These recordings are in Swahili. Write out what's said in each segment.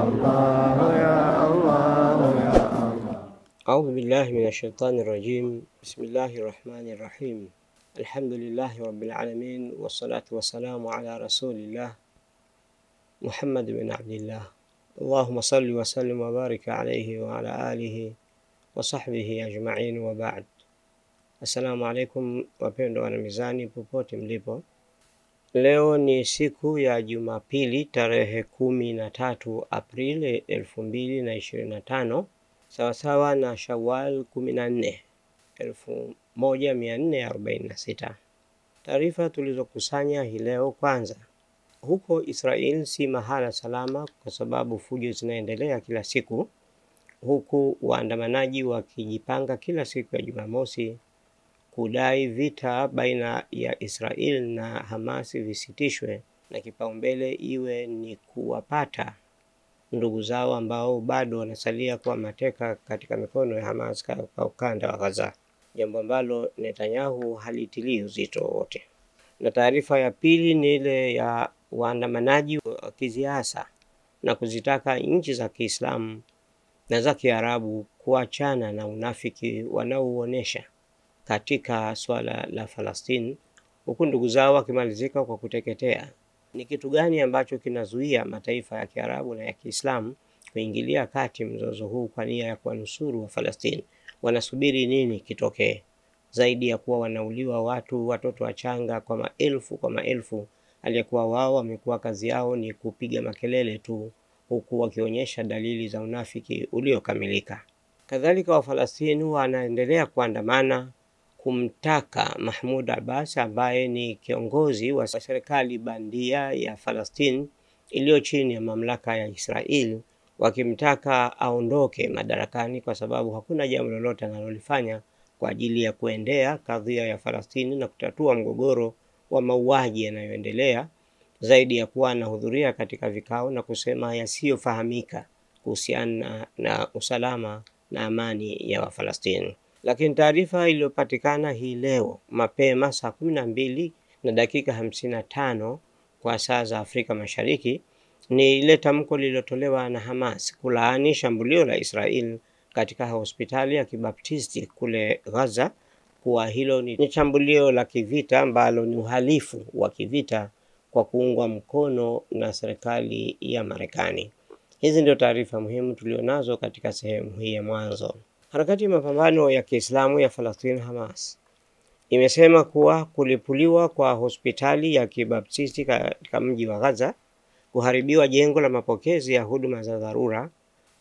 الله يا الله يا الله. أعوذ بالله من الشيطان الرجيم. بسم الله الرحمن الرحيم. الحمد لله رب العالمين والصلاة والسلام على رسول الله محمد بن عبد الله. اللهم صل وسلم وبارك عليه وعلى آله وصحbihi ajma'in wa ba'd. Assalamu alaikum wapendwa wana mizani popote mlipo. Leo ni siku ya Jumapili tarehe 13 Aprili 2025 sawasawa na Shawwal 14 1446. Taarifa tulizokusanya hii leo, kwanza, huko Israel si mahala salama kwa sababu fujo zinaendelea kila siku, huku waandamanaji wakijipanga kila siku ya Jumamosi kudai vita baina ya Israel na Hamas visitishwe na kipaumbele iwe ni kuwapata ndugu zao ambao bado wanasalia kuwa mateka katika mikono ya Hamas katika ukanda wa Gaza, jambo ambalo Netanyahu halitilii uzito wote. Na taarifa ya pili ni ile ya waandamanaji wa kisiasa na kuzitaka nchi za Kiislamu na za Kiarabu kuachana na unafiki wanaouonesha katika swala la Falastini, huku ndugu zao wakimalizika kwa kuteketea. Ni kitu gani ambacho kinazuia mataifa ya Kiarabu na ya Kiislamu kuingilia kati mzozo huu kwa nia ya kuwanusuru wa Falastini? Wanasubiri nini kitokee zaidi ya kuwa wanauliwa watu, watoto wachanga kwa maelfu kwa maelfu, aliyekuwa wao wamekuwa kazi yao ni kupiga makelele tu, huku wakionyesha dalili za unafiki uliokamilika. Kadhalika, Wafalastini wanaendelea kuandamana kumtaka Mahmoud Abbas ambaye ni kiongozi wa serikali bandia ya Falastini iliyo chini ya mamlaka ya Israel, wakimtaka aondoke madarakani kwa sababu hakuna jambo lolote analolifanya kwa ajili ya kuendea kadhia ya Falastini na kutatua mgogoro wa mauaji yanayoendelea, zaidi ya kuwa anahudhuria katika vikao na kusema yasiyofahamika kuhusiana na usalama na amani ya Wafalastini. Lakini taarifa iliyopatikana hii leo mapema saa 12:55 kwa saa za Afrika Mashariki ni ile tamko lililotolewa na Hamas kulaani shambulio la Israel katika hospitali ya Kibaptisti kule Gaza, kuwa hilo ni shambulio la kivita ambalo ni uhalifu wa kivita kwa kuungwa mkono na serikali ya Marekani. Hizi ndio taarifa muhimu tulionazo katika sehemu hii ya mwanzo. Harakati ya mapambano ya Kiislamu ya Falastini Hamas imesema kuwa kulipuliwa kwa hospitali ya Kibaptisti katika mji wa Gaza, kuharibiwa jengo la mapokezi ya huduma za dharura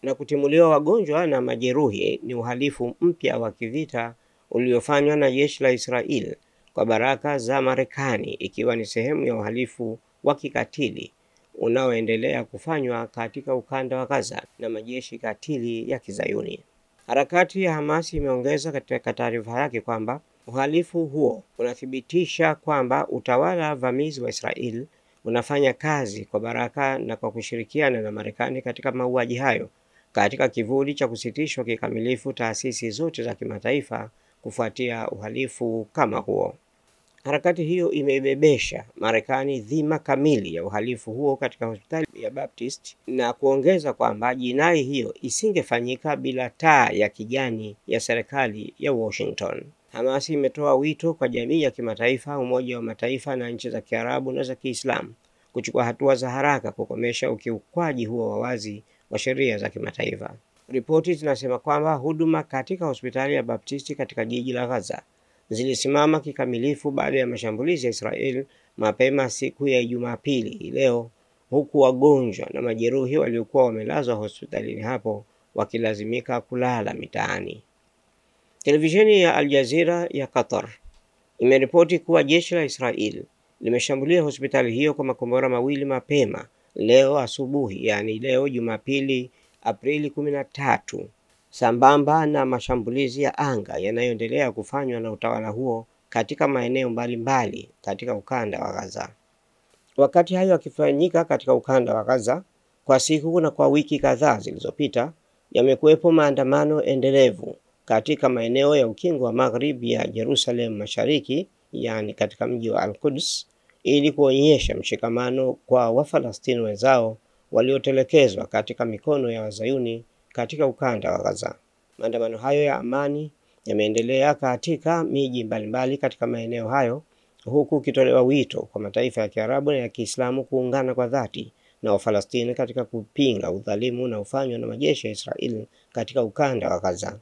na kutimuliwa wagonjwa na majeruhi ni uhalifu mpya wa kivita uliofanywa na jeshi la Israel kwa baraka za Marekani, ikiwa ni sehemu ya uhalifu wa kikatili unaoendelea kufanywa katika ukanda wa Gaza na majeshi katili ya Kizayuni. Harakati ya Hamas imeongeza katika taarifa yake kwamba uhalifu huo unathibitisha kwamba utawala vamizi wa Israel unafanya kazi kwa baraka na kwa kushirikiana na Marekani katika mauaji hayo, katika kivuli cha kusitishwa kikamilifu taasisi zote za kimataifa kufuatia uhalifu kama huo. Harakati hiyo imeibebesha Marekani dhima kamili ya uhalifu huo katika hospitali ya Baptist na kuongeza kwamba jinai hiyo isingefanyika bila taa ya kijani ya serikali ya Washington. Hamas imetoa wito kwa jamii ya kimataifa, Umoja wa Mataifa na nchi za Kiarabu na za Kiislamu kuchukua hatua za haraka kukomesha ukiukwaji huo wa wazi wa sheria za kimataifa. Ripoti zinasema kwamba huduma katika hospitali ya Baptisti katika jiji la Gaza zilisimama kikamilifu baada ya mashambulizi ya Israel mapema siku ya Jumapili leo, huku wagonjwa na majeruhi waliokuwa wamelazwa hospitalini hapo wakilazimika kulala mitaani. Televisheni ya Al Jazeera ya Qatar imeripoti kuwa jeshi la Israel limeshambulia hospitali hiyo kwa makombora mawili mapema leo asubuhi, yani leo Jumapili Aprili 13, sambamba na mashambulizi ya anga yanayoendelea kufanywa na utawala huo katika maeneo mbalimbali katika ukanda wa Gaza. Wakati hayo yakifanyika katika ukanda wa Gaza, kwa siku na kwa wiki kadhaa zilizopita, yamekuwepo maandamano endelevu katika maeneo ya ukingo wa magharibi ya Jerusalem Mashariki, yani katika mji wa Al-Quds, ili kuonyesha mshikamano kwa Wafalastini wenzao waliotelekezwa katika mikono ya Wazayuni katika ukanda wa Gaza. Maandamano hayo ya amani yameendelea katika miji mbalimbali katika maeneo hayo, huku ukitolewa wito kwa mataifa ya Kiarabu na ya Kiislamu kuungana kwa dhati na Wafalastini katika kupinga udhalimu unaofanywa na majeshi ya Israeli katika ukanda wa Gaza.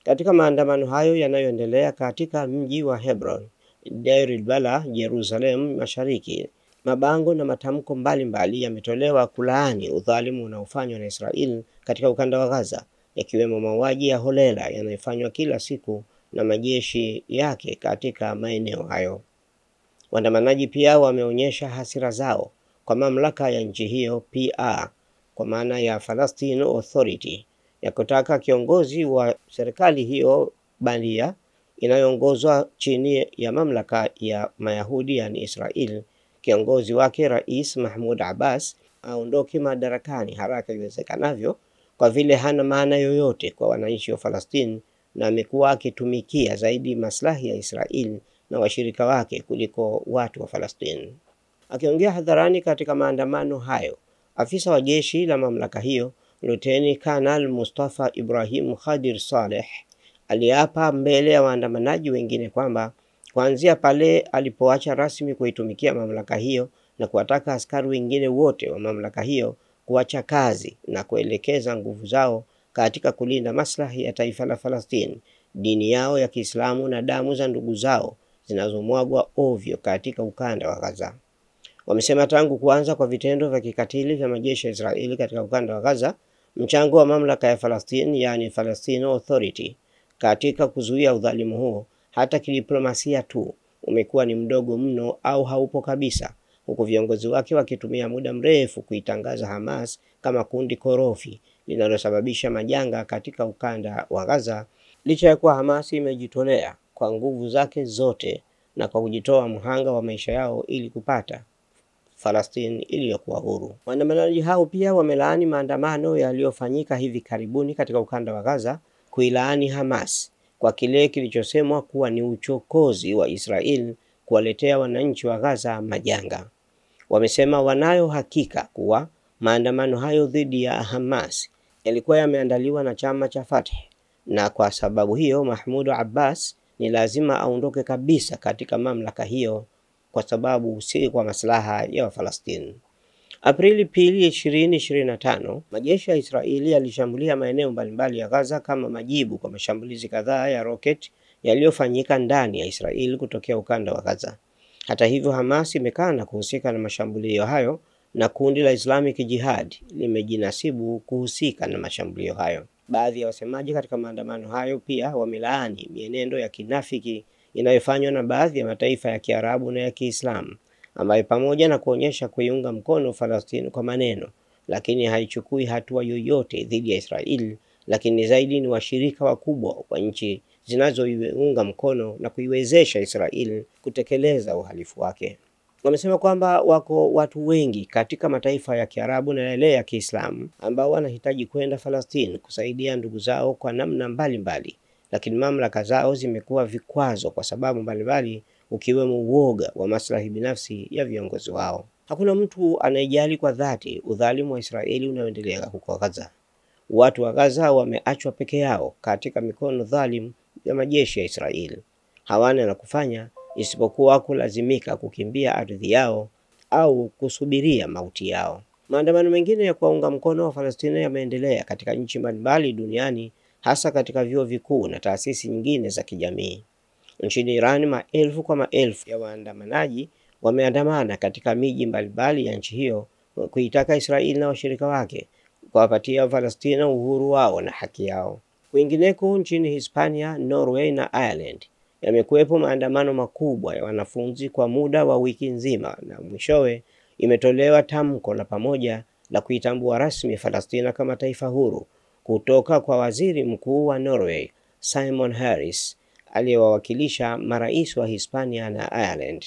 Katika maandamano hayo yanayoendelea katika mji wa Hebron, Deir el-Balah, Jerusalem Mashariki, mabango na matamko mbalimbali yametolewa kulaani udhalimu unaofanywa na Israeli katika ukanda wa Gaza, yakiwemo mauaji ya holela yanayofanywa kila siku na majeshi yake katika maeneo hayo. Waandamanaji pia wameonyesha hasira zao kwa mamlaka ya nchi hiyo PA, kwa maana ya Palestine Authority, ya kutaka kiongozi wa serikali hiyo bandia inayoongozwa chini ya mamlaka ya Mayahudi, yani Israel, kiongozi wake Rais Mahmoud Abbas aondoke madarakani haraka iwezekanavyo, kwa vile hana maana yoyote kwa wananchi wa Palestine na amekuwa akitumikia zaidi maslahi ya Israel na washirika wake kuliko watu wa Palestine. Akiongea hadharani katika maandamano hayo, afisa wa jeshi la mamlaka hiyo Luteni Kanal Mustafa Ibrahim Khadir Saleh aliapa mbele ya waandamanaji wengine kwamba kuanzia pale alipoacha rasmi kuitumikia mamlaka hiyo na kuwataka askari wengine wote wa mamlaka hiyo kuacha kazi na kuelekeza nguvu zao katika kulinda maslahi ya taifa la Palestine, dini yao ya Kiislamu na damu za ndugu zao zinazomwagwa ovyo katika ukanda wa Gaza. Wamesema tangu kuanza kwa vitendo vya kikatili vya majeshi ya Israeli katika ukanda wa Gaza, mchango wa mamlaka ya Palestine, yani Palestine Authority, katika kuzuia udhalimu huo hata kidiplomasia tu umekuwa ni mdogo mno au haupo kabisa, huku viongozi wake wakitumia muda mrefu kuitangaza Hamas kama kundi korofi linalosababisha majanga katika ukanda wa Gaza, licha ya kuwa Hamas imejitolea kwa nguvu zake zote na kwa kujitoa mhanga wa maisha yao ili kupata Palestine iliyokuwa huru. Waandamanaji hao pia wamelaani maandamano yaliyofanyika hivi karibuni katika ukanda wa Gaza kuilaani Hamas kwa kile kilichosemwa kuwa ni uchokozi wa Israel kuwaletea wananchi wa Gaza majanga. Wamesema wanayo hakika kuwa maandamano hayo dhidi ya Hamas yalikuwa yameandaliwa na chama cha Fatah, na kwa sababu hiyo Mahmoud Abbas ni lazima aondoke kabisa katika mamlaka hiyo kwa sababu si kwa maslaha ya Wafalastini. Aprili 2, 2025, majeshi ya Israeli yalishambulia maeneo mbalimbali ya Gaza kama majibu kwa mashambulizi kadhaa ya roket yaliyofanyika ndani ya Israeli kutokea ukanda wa Gaza. Hata hivyo, Hamas imekana kuhusika na mashambulio hayo na kundi la Islamic Jihad limejinasibu kuhusika na mashambulio hayo. Baadhi ya wasemaji katika maandamano hayo pia wamelaani mienendo ya kinafiki inayofanywa na baadhi ya mataifa ya Kiarabu na ya Kiislamu, ambayo pamoja na kuonyesha kuiunga mkono Palestine kwa maneno, lakini haichukui hatua yoyote dhidi ya Israel, lakini zaidi ni washirika wakubwa wa nchi zinazoiunga mkono na kuiwezesha Israel kutekeleza uhalifu wake. Wamesema kwamba wako watu wengi katika mataifa ya Kiarabu na yale ya Kiislamu ambao wanahitaji kwenda Palestine kusaidia ndugu zao kwa namna mbalimbali, lakini mamlaka zao zimekuwa vikwazo kwa sababu mbalimbali, ukiwemo uoga wa maslahi binafsi ya viongozi wao. Hakuna mtu anayejali kwa dhati udhalimu wa Israeli unaoendelea huko Gaza. Watu wa Gaza wameachwa peke yao katika mikono dhalimu ya majeshi ya Israeli. Hawana la kufanya isipokuwa kulazimika kukimbia ardhi yao au kusubiria mauti yao. Maandamano mengine ya kuwaunga mkono wa Palestina yameendelea katika nchi mbalimbali duniani, hasa katika vyuo vikuu na taasisi nyingine za kijamii. Nchini Iran, maelfu kwa maelfu ya waandamanaji wameandamana katika miji mbalimbali ya nchi hiyo kuitaka Israeli na washirika wake kuwapatia Palestina uhuru wao na haki yao. Kwingineko nchini Hispania, Norway na Ireland yamekuwepo maandamano makubwa ya wanafunzi kwa muda wa wiki nzima, na mwishowe imetolewa tamko la pamoja la kuitambua rasmi Palestina kama taifa huru kutoka kwa Waziri Mkuu wa Norway Simon Harris aliyewawakilisha marais wa Hispania na Ireland.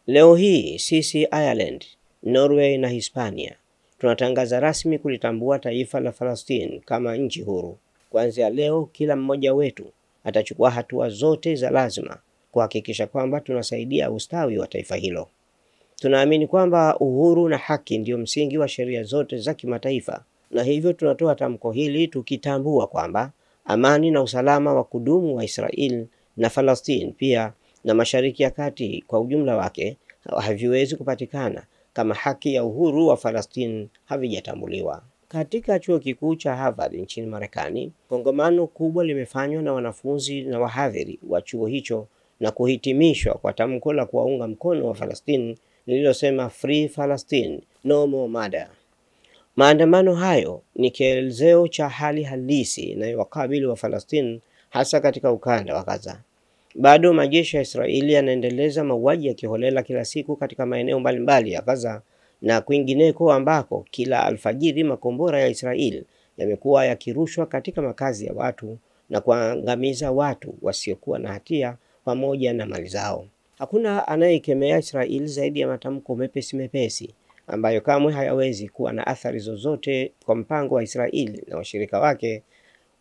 Leo hii sisi Ireland, Norway na Hispania tunatangaza rasmi kulitambua taifa la Palestina kama nchi huru. Kuanzia leo, kila mmoja wetu atachukua hatua zote za lazima kuhakikisha kwamba tunasaidia ustawi wa taifa hilo. Tunaamini kwamba uhuru na haki ndio msingi wa sheria zote za kimataifa, na hivyo tunatoa tamko hili tukitambua kwamba amani na usalama wa kudumu wa Israel na Palestine pia na Mashariki ya Kati kwa ujumla wake haviwezi kupatikana kama haki ya uhuru wa Palestine havijatambuliwa. Katika chuo kikuu cha Harvard nchini Marekani, kongamano kubwa limefanywa na wanafunzi na wahadhiri wa chuo hicho na kuhitimishwa kwa tamko la kuwaunga mkono wa Palestine lililosema Free Palestine, No More Murder. Maandamano hayo ni kielezeo cha hali halisi inayowakabili wa Palestine hasa katika ukanda wa Gaza. Bado majeshi ya Israeli yanaendeleza mauaji ya kiholela kila siku katika maeneo mbalimbali ya Gaza na kwingineko, ambako kila alfajiri makombora ya Israeli yamekuwa yakirushwa katika makazi ya watu na kuangamiza watu wasiokuwa na hatia pamoja na mali zao. Hakuna anayekemea Israeli zaidi ya matamko mepesi mepesi ambayo kamwe hayawezi kuwa na athari zozote kwa mpango wa Israeli na washirika wake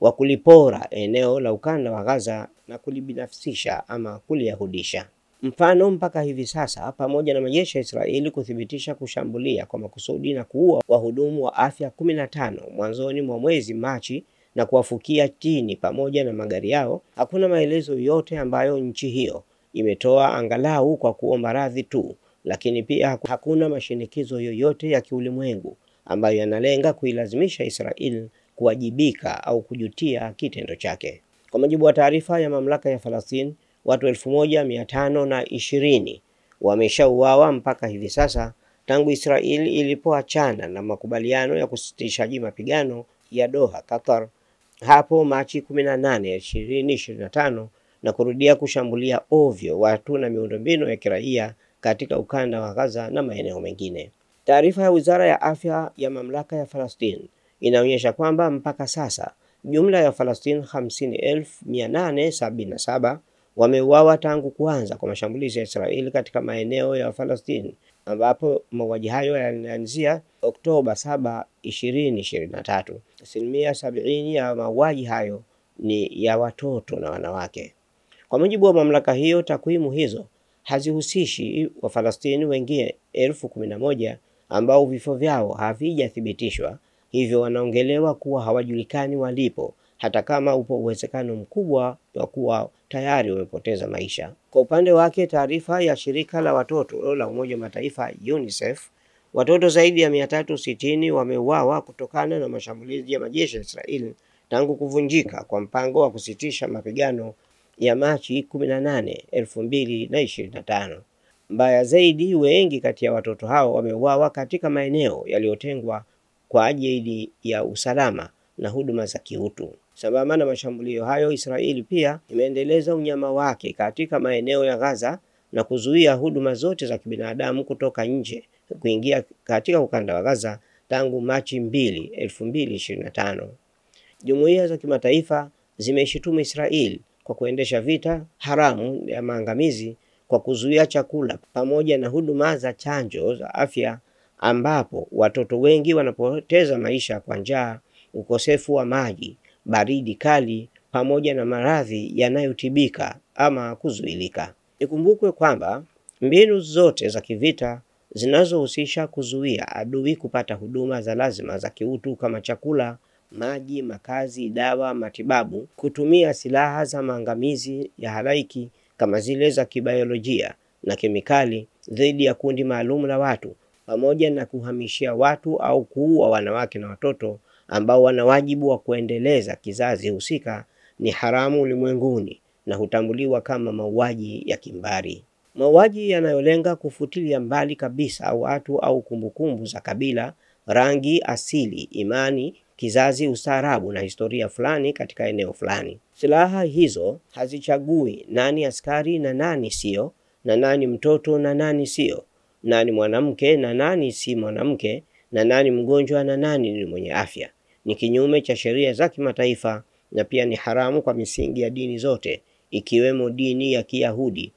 wa kulipora eneo la ukanda wa Gaza na kulibinafsisha ama kuliyahudisha. Mfano, mpaka hivi sasa, pamoja na majeshi ya Israeli kuthibitisha kushambulia kwa makusudi na kuua wahudumu wa afya 15 mwanzoni mwa mwezi Machi na kuwafukia chini pamoja na magari yao, hakuna maelezo yote ambayo nchi hiyo imetoa angalau kwa kuomba radhi tu, lakini pia hakuna mashinikizo yoyote ya kiulimwengu ambayo yanalenga kuilazimisha Israeli kuwajibika au kujutia kitendo chake. Kwa mujibu wa taarifa ya mamlaka ya Palestine, watu 1520 wameshauawa mpaka hivi sasa tangu Israeli ilipoachana na makubaliano ya kusitishaji mapigano ya Doha, Qatar hapo Machi 18, 2025 na kurudia kushambulia ovyo watu na miundombinu ya kiraia katika ukanda wa Gaza na maeneo mengine. Taarifa ya Wizara ya Afya ya Mamlaka ya Palestine inaonyesha kwamba mpaka sasa jumla ya Palestine 50,877 wameuawa tangu kuanza kwa mashambulizi ya Israeli katika maeneo ya Palestine, ambapo mauaji hayo yalianzia Oktoba 7, 2023. 70% ya mauaji hayo ni ya watoto na wanawake. Kwa mujibu wa mamlaka hiyo, takwimu hizo hazihusishi Wafalastini wengine 11,000 ambao vifo vyao havijathibitishwa, hivyo wanaongelewa kuwa hawajulikani walipo, hata kama upo uwezekano mkubwa wa kuwa tayari wamepoteza maisha. Kwa upande wake, taarifa ya shirika la watoto la Umoja wa Mataifa UNICEF, watoto zaidi ya 360 wameuawa kutokana na mashambulizi ya majeshi ya Israeli tangu kuvunjika kwa mpango wa kusitisha mapigano ya Machi 18, 2025. Mbaya zaidi, wengi kati ya watoto hao wameuawa katika maeneo yaliyotengwa kwa ajili ya usalama na huduma za kiutu. Sambamba na mashambulio hayo, Israeli pia imeendeleza unyama wake katika maeneo ya Gaza na kuzuia huduma zote za kibinadamu kutoka nje kuingia katika ukanda wa Gaza tangu Machi 2, 2025. Jumuiya za kimataifa zimeishutumu Israeli kwa kuendesha vita haramu ya maangamizi kwa kuzuia chakula pamoja na huduma za chanjo za afya, ambapo watoto wengi wanapoteza maisha kwa njaa, ukosefu wa maji, baridi kali pamoja na maradhi yanayotibika ama kuzuilika. Ikumbukwe kwamba mbinu zote za kivita zinazohusisha kuzuia adui kupata huduma za lazima za kiutu kama chakula, maji, makazi, dawa, matibabu, kutumia silaha za maangamizi ya halaiki kama zile za kibiolojia na kemikali dhidi ya kundi maalum la watu, pamoja na kuhamishia watu au kuua wanawake na watoto ambao wana wajibu wa kuendeleza kizazi husika, ni haramu ulimwenguni na hutambuliwa kama mauaji ya kimbari. Mauaji yanayolenga kufutilia mbali kabisa watu au kumbukumbu za kabila, rangi, asili, imani, kizazi, ustaarabu na historia fulani katika eneo fulani. Silaha hizo hazichagui nani askari na nani sio, na nani mtoto na nani sio, nani mwanamke na nani si mwanamke, na nani mgonjwa na nani ni mwenye afya. Ni kinyume cha sheria za kimataifa na pia ni haramu kwa misingi ya dini zote ikiwemo dini ya Kiyahudi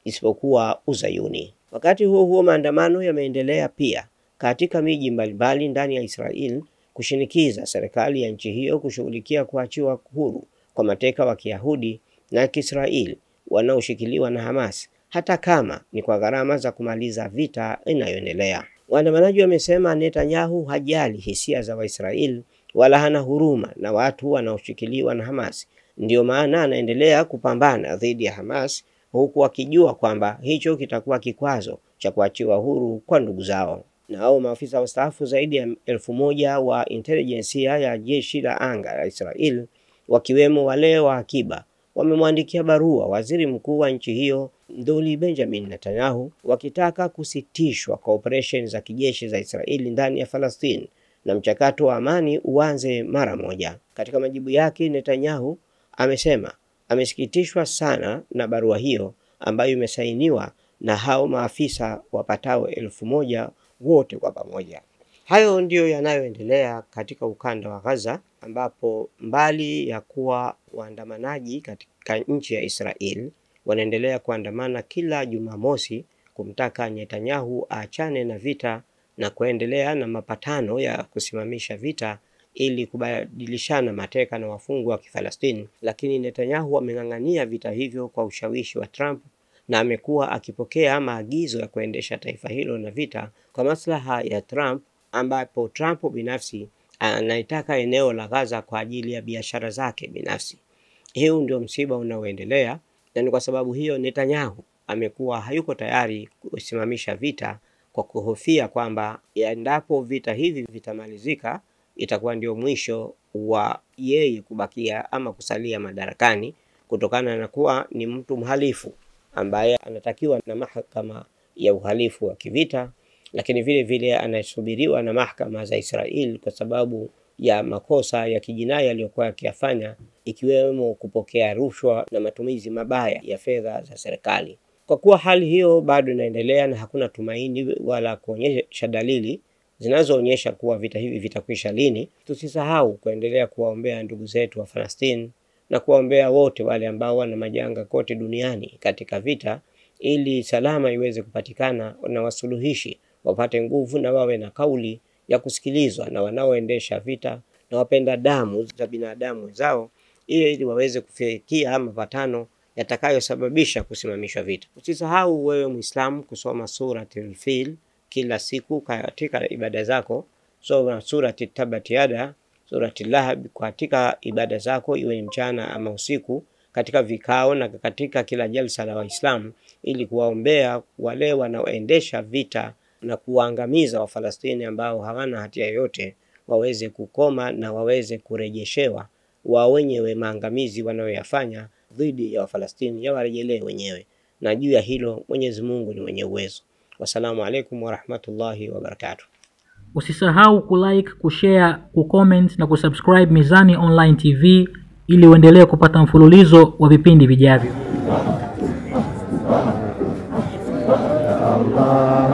isipokuwa Uzayuni. Wakati huo huo, maandamano yameendelea pia katika miji mbalimbali ndani ya Israel kushinikiza serikali ya nchi hiyo kushughulikia kuachiwa huru kwa mateka wa Kiyahudi na Kiisraeli wanaoshikiliwa na Hamas, hata kama ni kwa gharama za kumaliza vita inayoendelea. Waandamanaji wamesema Netanyahu hajali hisia za Waisraeli wala hana huruma na watu wanaoshikiliwa na Hamas. Ndiyo maana anaendelea kupambana dhidi ya Hamas, huku akijua kwamba hicho kitakuwa kikwazo cha kuachiwa huru kwa ndugu zao. Nao maafisa wastaafu zaidi ya 1000 wa intelijensia ya jeshi la anga la Israel, wakiwemo wale wa akiba, wamemwandikia barua waziri mkuu wa nchi hiyo Nduli Benjamin Netanyahu wakitaka kusitishwa kwa operesheni za kijeshi za Israeli ndani ya Palestina na mchakato wa amani uanze mara moja. Katika majibu yake, Netanyahu amesema amesikitishwa sana na barua hiyo ambayo imesainiwa na hao maafisa wapatao 1000 wote kwa pamoja. Hayo ndiyo yanayoendelea katika ukanda wa Gaza, ambapo mbali ya kuwa waandamanaji katika nchi ya Israel wanaendelea kuandamana kila Jumamosi kumtaka Netanyahu aachane na vita na kuendelea na mapatano ya kusimamisha vita ili kubadilishana mateka na wafungwa wa Kifalastini. Lakini Netanyahu ameng'ang'ania vita hivyo kwa ushawishi wa Trump na amekuwa akipokea maagizo ya kuendesha taifa hilo na vita kwa maslaha ya Trump, ambapo Trump binafsi anaitaka eneo la Gaza kwa ajili ya biashara zake binafsi. Hiyo ndio msiba unaoendelea, na ni kwa sababu hiyo Netanyahu amekuwa hayuko tayari kusimamisha vita kwa kuhofia kwamba endapo vita hivi vitamalizika itakuwa ndio mwisho wa yeye kubakia ama kusalia madarakani, kutokana na kuwa ni mtu mhalifu ambaye anatakiwa na mahakama ya uhalifu wa kivita, lakini vile vile anasubiriwa na mahakama za Israel kwa sababu ya makosa ya kijinai aliyokuwa akiyafanya, ikiwemo kupokea rushwa na matumizi mabaya ya fedha za serikali. Kwa kuwa hali hiyo bado inaendelea na hakuna tumaini wala kuonyesha dalili zinazoonyesha kuwa vita hivi vitakwisha lini, tusisahau kuendelea kuwaombea ndugu zetu wa Palestina na kuwaombea wote wale ambao wana majanga kote duniani katika vita, ili salama iweze kupatikana na wasuluhishi wapate nguvu na wawe na kauli ya kusikilizwa na wanaoendesha vita na wapenda damu za binadamu wenzao, ili waweze kufikia mapatano yatakayosababisha kusimamishwa vita. Usisahau wewe Muislamu kusoma Suratul Fil kila siku katika ibada zako. Soma Surati Tabat Yada, Surati Lahab katika ibada zako, iwe ni mchana ama usiku, katika vikao na katika kila jalsa la Waislamu, ili kuwaombea wale wanaoendesha vita na kuwaangamiza Wafalastini ambao hawana hatia yoyote, waweze kukoma na waweze kurejeshewa wao wenyewe maangamizi wanayoyafanya dhidi ya Wafalastini yawarejelee wenyewe. Na juu ya hilo Mwenyezi Mungu ni mwenye uwezo. Wassalamu alaikum warahmatullahi wabarakatuh. Usisahau kulike, kushare, kucomment na kusubscribe Mizani Online TV ili uendelee kupata mfululizo wa vipindi vijavyo. Allah.